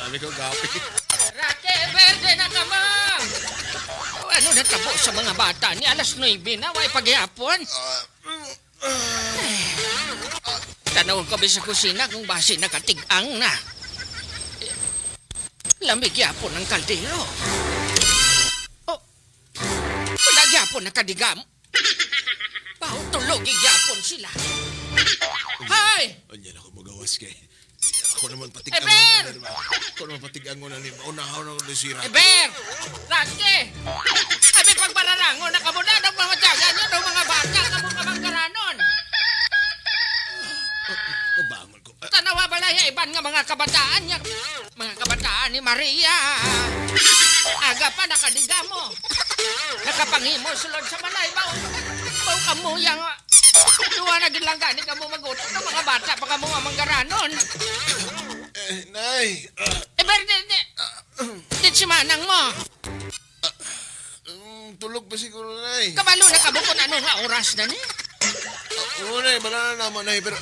Abi ko gapi. Rake, verde na ka mo! Ano na tabo sa mga bata ni alas 9 na, way paghihapon. Tanawon ko ba sa kusina kung base nakatig-ang na. Lamig yapon ang kaldero. Oh, wala yapon nakadigam. Baho tulog yapon sila. Hay! Anyan ako magawas kay. Ako naman patig-ang Eber! na ni. Ako naman patig-ang na ni. Unahaw na ko si Rake. Eber! Rake! Abi pagbararango na kamo na daw mga tiyaga niyo daw mga bata kamo kamanggaranon. Mabangon ko. Tanawa balaya iban nga mga kabataan niya. Mga kabataan ni Maria. Aga pa nakadiga mo. Nakapanghimo sulod sa balay. Bao, bao kamo yang duwa na gid lang gani kamo magutot ng mga bata pa kamo nga manggaranon. Eh, nay. Eh, pero di, di, di si manang mo. Tulog pa siguro, nay. Kabalo na kamo kung ano nga oras na ni. Oo, nay. Bala na naman, nay. Pero,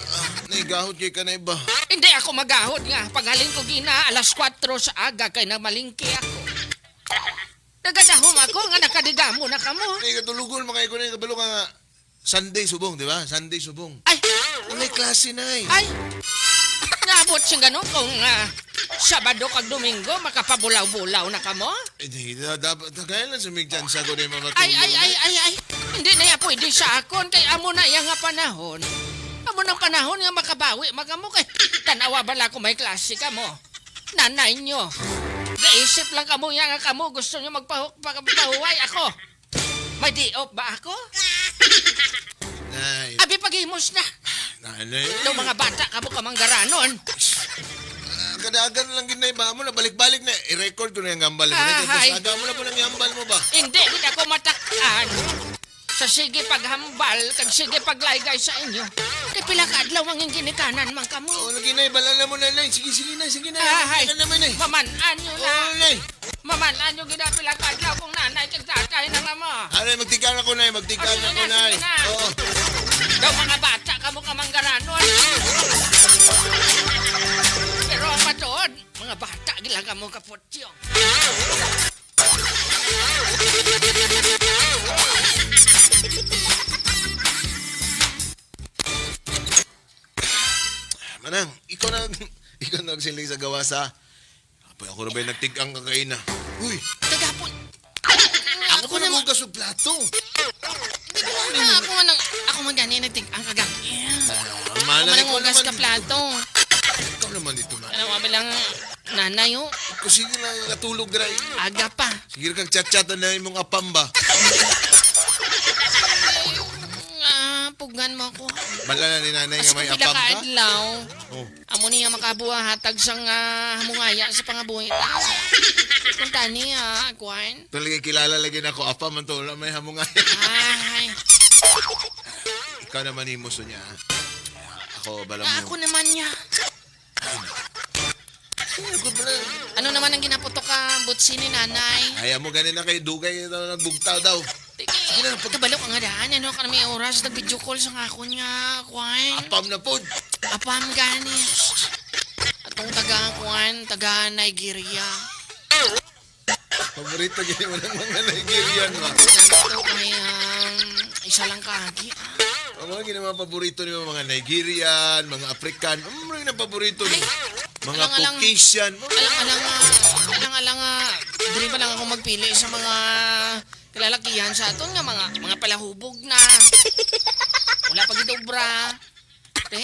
nay, gahot kay ka na iba. Hindi ako magahod nga. Paghalin ko gina, alas 4 sa aga kay namalingki ako. Nagadahom ako nga nakadigamo na kamo. Nay, katulugon, mga ikaw na kabalo ka nga. Sunday subong, di ba? Sunday subong. Ay, Walay klase, nay. ay! Naabot siyang ganun kung Sabado kag Domingo, makapabulaw-bulaw na kamo? Eh, di, dapat, kaya lang sumigyan sa ko na yung mga Ay, ay, ay, ay, ay! Hindi na ya pwede sa akon kay amo na iya nga panahon. Amo ng panahon nga makabawi magamo kay tanawa bala ko may klase ka mo. Nanay nyo. Gaisip lang kamo ya nga kamo gusto nyo magpahuway ako. May di-off ba ako? Nay, Abi paghimos na. nanay. Daw mga bata kamo kamanggaranon. Kadagan lang ginay ba mo na balik-balik na i-record ko na yung gambal mo. Ah, Tapos hay. aga mo na po ng gambal mo ba? Hindi gid ako matakaan. Sa sige paghambal kag sige paglaygay sa inyo. Kay pila ka adlaw ang ginikanan man kamo. Oo, lagi nay, bala na mo na nay. Sige, sige na, sige na. Ay, Ano naman nay? Mamanan nyo na. Oo, nay. Mamanan nyo gina pila ka adlaw kung nanay kag tatay na nga mo. Ano, magtikaan ako nay, magtikaan Oh, sige ako na, nay. sige na. Oo. Daw mga bata kamo kamanggaranon. Pero ang matuod, mga bata gila kamo kaputyo. Manang, ikaw na, ikaw na nagsiling sa gawa sa... Apoy, ako na ba'y nagtigang kakaina? Uy, Kagapon. ako na nagugas og plato. Ako man ang ako man gani nagtig ang kagabi. Ako Manang, man ang ikaw hugas naman. ka plato. Ikaw naman dito, man. Ano lang nanay oh, Ikaw sige lang natulog dra. aga pa. Sige kag chat-chat na imong apam ba? Ah, pugan mo ako. Bala na ni nanay As nga may kung pila apam ka ka? adlaw, Oh. amo niya makabuha hatag sang hamungaya sa pangabuhi. Kung tani kuan. Talaga kilala lagi na ako apam man to wala may hamungay. Ay, Ikaw naman himo so niya. Ako bala mo. ako naman niya. Ako bala. Ano naman ang ginaputo ka, butsi ni nanay? Ayaw mo ganin na kay dugay ito nagbugtaw daw. Sige na, kabalo ka nga daan. Ano ka na may oras, nag-video call sa nga ako niya, kuan. Apam na pod. Apam gani. Atong taga, kuan, taga Nigeria. Paborito gini mo ng mga Nigerian ba? Namin to kay isa lang kaagi. Ang mga gini mga paborito ni mga Nigerian, mga African, ano rin ang paborito ni mga alang-alang- Caucasian. Alang-alang, alang-alang, diri pa lang ako magpili sa mga kalalakihan sa aton nga mga palahubog na. Wala pa gidobra. Te,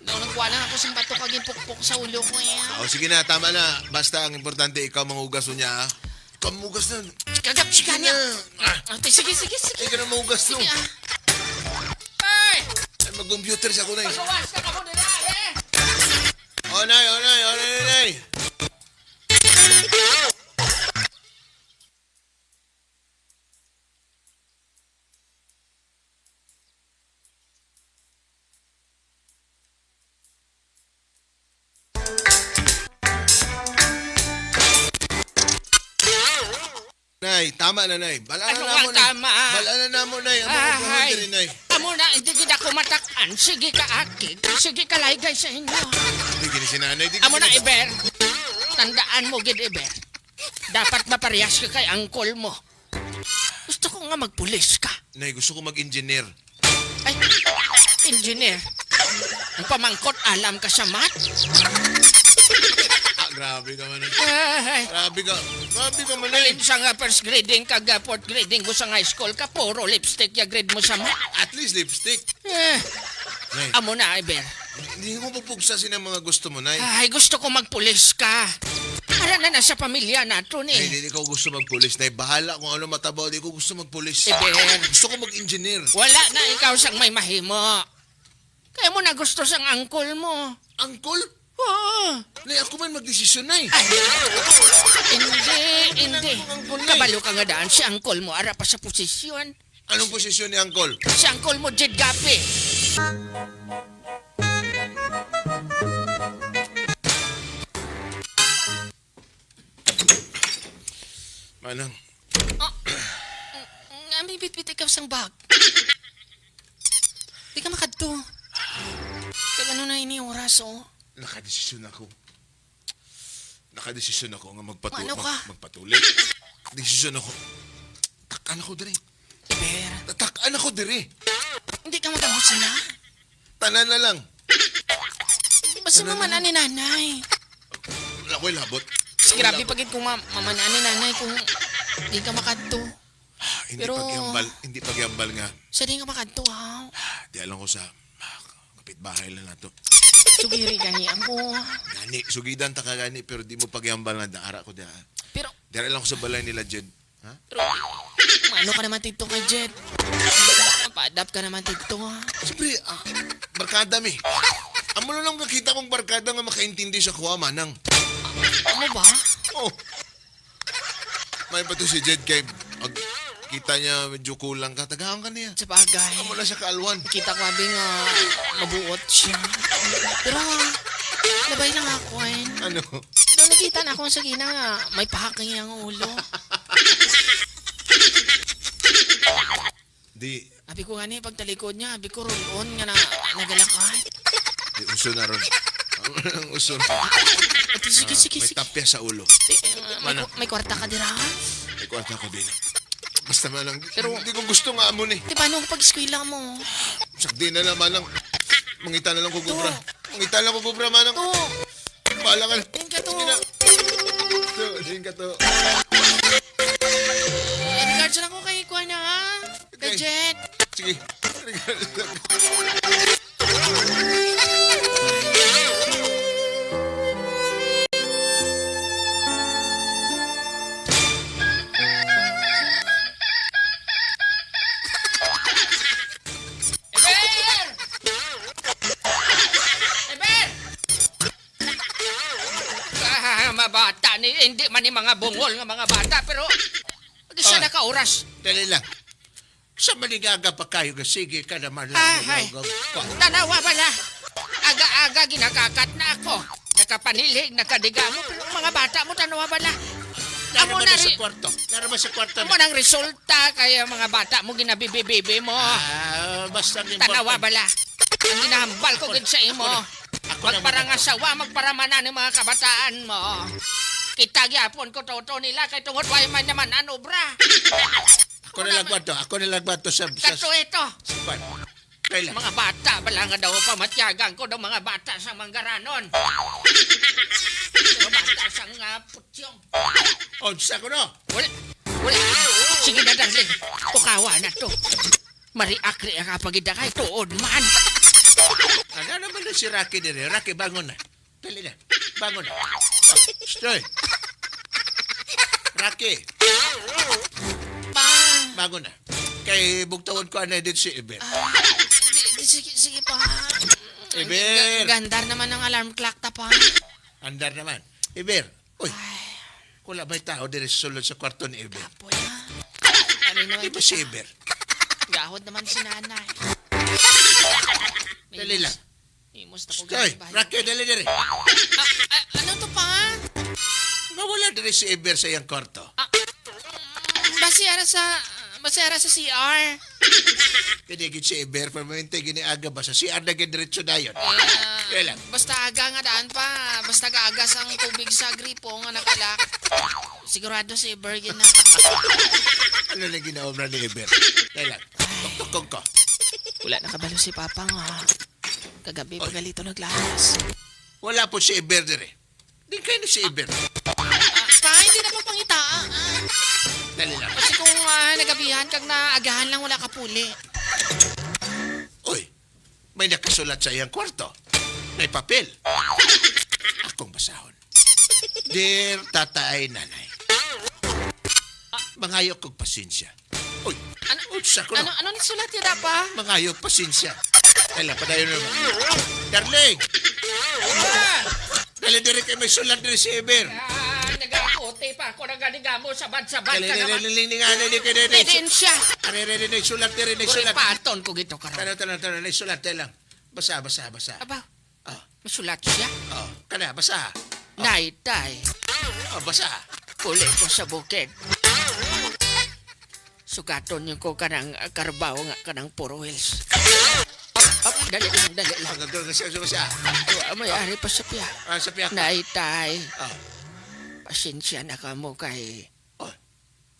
daw nagkuha lang ako sa bato kag pukpok sa ulo ko eh. Oh, sige na, tama na. Basta ang importante ikaw manghugas niya. ah. Ikaw manghugas na. Kagap siya niya. Ah, Ate, sige, sige, sige. ikaw na manghugas no. Sige, ah. Ay! Ay, mag-computer siya ko na. Pagawas na kamo nila, eh! Oh, nay, oh, nay, oh, nay, nay. Nay, tama na, nay. Bala na Ano namo, nga nay. tama? Bala na namo, nay. Amo ko Ay, diri, nay. amo na, hindi gid ako matakan. Sige ka, akig. Sige ka, laygay sa inyo. Di gini si nanay. Di Amo na, gini. Iber. Tandaan mo, gid, Eber. Dapat maparehas ka kay angkol mo. Gusto ko nga magpulis ka. Nay, gusto ko mag-engineer. Ay, engineer. Ang pamangkot, alam ka sa math? Ah, grabe ka man. Ay, Grabe ka. Grabe ka man, Nay. alin sa nga first grading kag fourth grading mo sa high school ka, puro lipstick ya grade mo sa math. At least lipstick. Eh, Nay, amo na, Eber. hindi ko pupugsasin ang mga gusto mo, Nay. Ay, gusto ko magpulis ka. Ara na na sa pamilya nato ni. Nay, hindi ko gusto magpulis, Nay. Bahala kung ano matabaw. Hindi ko gusto magpulis. Eber. Gusto ko mag-engineer. Wala na ikaw sang may mahimo. Kaya mo na gusto sang angkol mo. Angkol? Oo. Nay, ako man magdesisyon, Nay. Ay, hindi, hindi. Angkol na eh. Kabalo ka nga daan, si angkol mo ara pa sa posisyon. Anong posisyon ni Angkol? Si angkol mo, Jed Gapi. Manang, Nga, may bitbit ikaw sang bag. Di ka makadto. Kag ano na ini oras, oh. nakadesisyon ako. Nakadesisyon ako nga Ano ka? magpatuloy. Desisyon ako. Takan ako dire. Iber, Takan ako dire. hindi ka magabot na. Tanan na lang. Basta mamana ni nanay. Wala ko'y labot. Mas grabe pagid kung mamana ni nanay kung di ka makadto. Ah, hindi Pero- hindi pagyambal nga. Sa di ka makadto, ha? Di alam ko sa kapitbahay lang nato. Sugiri gani ako. Gani, sugidan ta ka gani pero di mo pagyambal nga daara ko diha. Pero, Dira lang ko sa balay nila Jed. Ha? pero, maano ka naman dito kay Jed? Pa-adapt ka naman dito, ha? Siyempre, barkada mi. Amo na lang kakita kong barkada nga makaintindi sa kuha manang. Ano ba? Oh. May pa to si Jed kay ag, kita niya medyo kulang ka. Tagaan ka niya. Sa bagay. Amo na siya kaalwan. Kita ko abi nga mabuot siya. Pero labay lang ako eh. Ano? Doon nakita na ako sa gina nga may pahaking ang ulo. Di, Abi ko gani pagtalikod niya, abi ko roll on nga na nagalakat. di uso na ron. Ang uso na. Ate, sige, sige, May sige. tapya sa ulo. Eh, may kwarta ka dira. May kwarta ko din. Basta man lang. Pero- hindi ko gusto nga amo ni. Di ba nung pag-eskwela mo? Sakdi na naman lang. Mangita na lang ko gubra. Mangita na lang ko gubra manang. To, Bahala ka na. Tingin ka to. Sige na. To, tingin ka to. Eh, regards lang ko kay Kuya na ha. Kay Okay. Jet. Sige. Eber! Eber! Ah, mabata ni hindi man ni mga bungol nga mga bata pero isa na ka oras. Dali lang. Sa manigaga pa kayo, nga, sige ka naman lang. Ah, ay. Tanawa bala. Aga-aga ginakakat na ako. Nakapanilhig, nakadigamo pero ang mga bata mo tanawa bala. Amo Amo na na sa ri- kwarto. Nara ba sa kwarto? Amo nang resulta kaya mga bata mo ginabibibibi mo. Ah, basta ang important. Tanawa bala. Ang ginahambal ko gid sa imo. Ako na- Magparangasawa, magparamana ng mga kabataan mo. Kita gyapon ko toto nila kay tungod way man naman ano bra. Ako na lang kwarto. Ako na lang kwarto sa Kato ito. sa kwarto. Kailan? Mga bata bala nga daw pamatyagan ko daw mga bata sa Manggaranon. Mga bata sa nga putyong. Onsa ko no. Wala. Wala. Sige na, darling. Pukawa na to. Mariakri ang kapagida kay tuod man. Ano naman na si Rocky dire? Rocky, bangon na. Dali na. Bangon na. Oh, Stoy. Rocky, Pa. bangon na. Kay bugtawon ko anay din si Iber. Di, sige, sige pa. Iber. Gandar naman ang alarm clock ta pa. Andar naman. Iber. Uy. Wala ba'y tao dire sa sulod sa kwarto ni Iber? Apoy ha. Ano naman Di ba si Iber? Gahod naman si nanay. May Dali lang. Imos na ko Stoy, ganun ba? Rocky, dali dire. Ah, ah, ano to pa? Nawala dire si Iber sa iyang kwarto. Basi ara sa Masera sa CR. Kaya gid si Eber, permanente gini aga ba sa CR na gid diretso dayon. Ah, Kaya lang. basta aga nga daan pa. Basta gaagas ang tubig sa gripo nga nakalak. Sigurado si Bergen na. Ano na ginaobra ni Eber? Kaya lang. Tuktukong ko. Wala nakabalo si Papa nga. Kagabi pagalito naglayas. Wala po si Eber dire. Di kayo ni si Eber. Ah, pa, hindi na pa pangita. Dali lang. Kasi kung nagabihan kag naagahan lang wala kapuli. Uy, may nakasulat sa iyang kwarto. May papel. Akong basahon. Dear tatay, nanay. Mangayo kog pasensya. Uy, Ano? unsa ko Ano no? ano ni sulat ya pa? Mangayo pasensya. Kailan pa tayo naman. Darling! Dali diri kay may sulat diri si Eber. Ah, nagakote pa ako nagaligamo sabad-sabad Dali ka dali naman. dali dali dali dali dali. Didin siya. Are are are sulat diri may Kuri sulat. paton ko gito karon. Tanaw tanaw tanaw may sulat dali lang. Basa basa basa. Aba, Ah, masulat siya. oh, kana basa. Nay, tay, Oh, basa. puli ko sa bukid. Sukaton yung ko kanang karbaw nga kanang puro wheels. Up, up, dali lang, dali lang. Ang gagawin siya siya. Wa may ari pa sa piya. Ah, sa piyak. Nay, tay, Ah. pasensya na kamo kay Oh,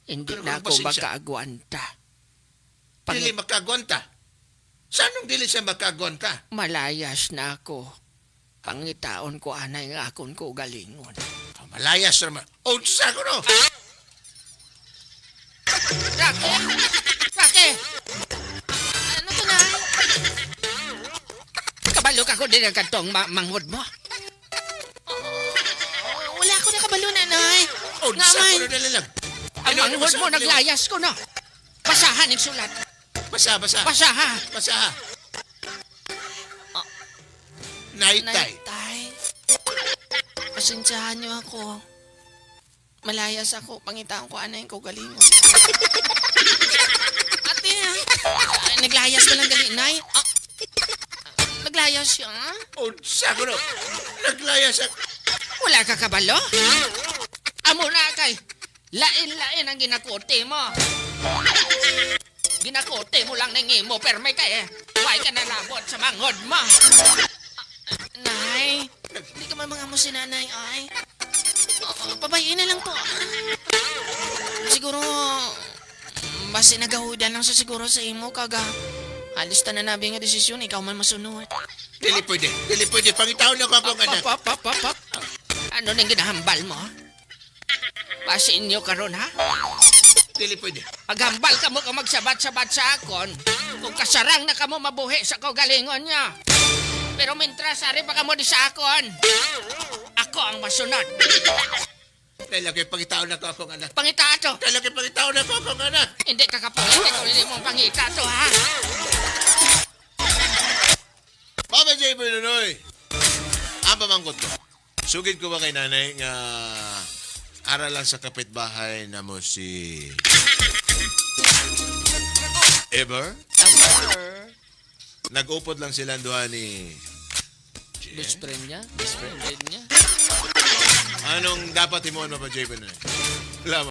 hindi Ano na bang ako pasensya? makaagwanta. Dili Pangit, makagwanta. Saan dili siya makagwanta? malayas na ako. Pangitaon ko anay nga akon ko galingon. Oh, malayas naman. Oh, sa ko no. Rake! Rake! Ano to na? Kabalo ka ko din ang kantong manghod mo. Wala ako nakabalo nanay. Oh, Nga sa man. ko no dali lang. Ang manghod mo naglayas ko no. Basahan ang sulat. Basa, basa. Basaha. Basa. Naitay. Nay, tay. Pasensyahan niyo ako. Malayas ako. Pangitaan ko anay ko galingon. Ate, ah. Ay, naglayas ka lang gali, nay. Ah, naglayas siya. Ah? Oh, sa ko no. Naglayas ako. Wala ka kabalo? Amo na kay lain-lain ang ginakote mo. Ginakote mo lang ng imo pero may kay eh. Why ka nalabot sa manghod mo? Nay, hindi ka man mga mo si nanay, ay. Oo, pabayin na lang po. Siguro, basta nagahudan lang sa siguro sa imo, kaga. Halos tanan nabi nga desisyon, ikaw man masunod. Dili pwede. Dili pwede. Pangitaon na ko akong anak. Pop, pop, pop, pop. Ano nang ginahambal mo? Pasin niyo karon ha? Dili pwede. Paghambal ka mo ka magsabat-sabat sa akon, kung kasarang na kamo mabuhi sa kaugalingon niya. Pero mintras, ari pa kamo di sa akon. Ako ang masunod. Dali lang kay pangitaon na ko akong anak. Pangita to. Dali lang kay pangitaon na ko akong anak. Hindi ka kapulit kung hindi mo pangita to, ha? Papa J. Nonoy! Ang pamangkot ko. Sugid ko ba kay nanay nga aral lang sa kapitbahay na mo si Ever? Nag-upod lang sila duha ni Best friend niya? Best friend niya? Anong dapat himuon, Papa J. Nonoy? Wala.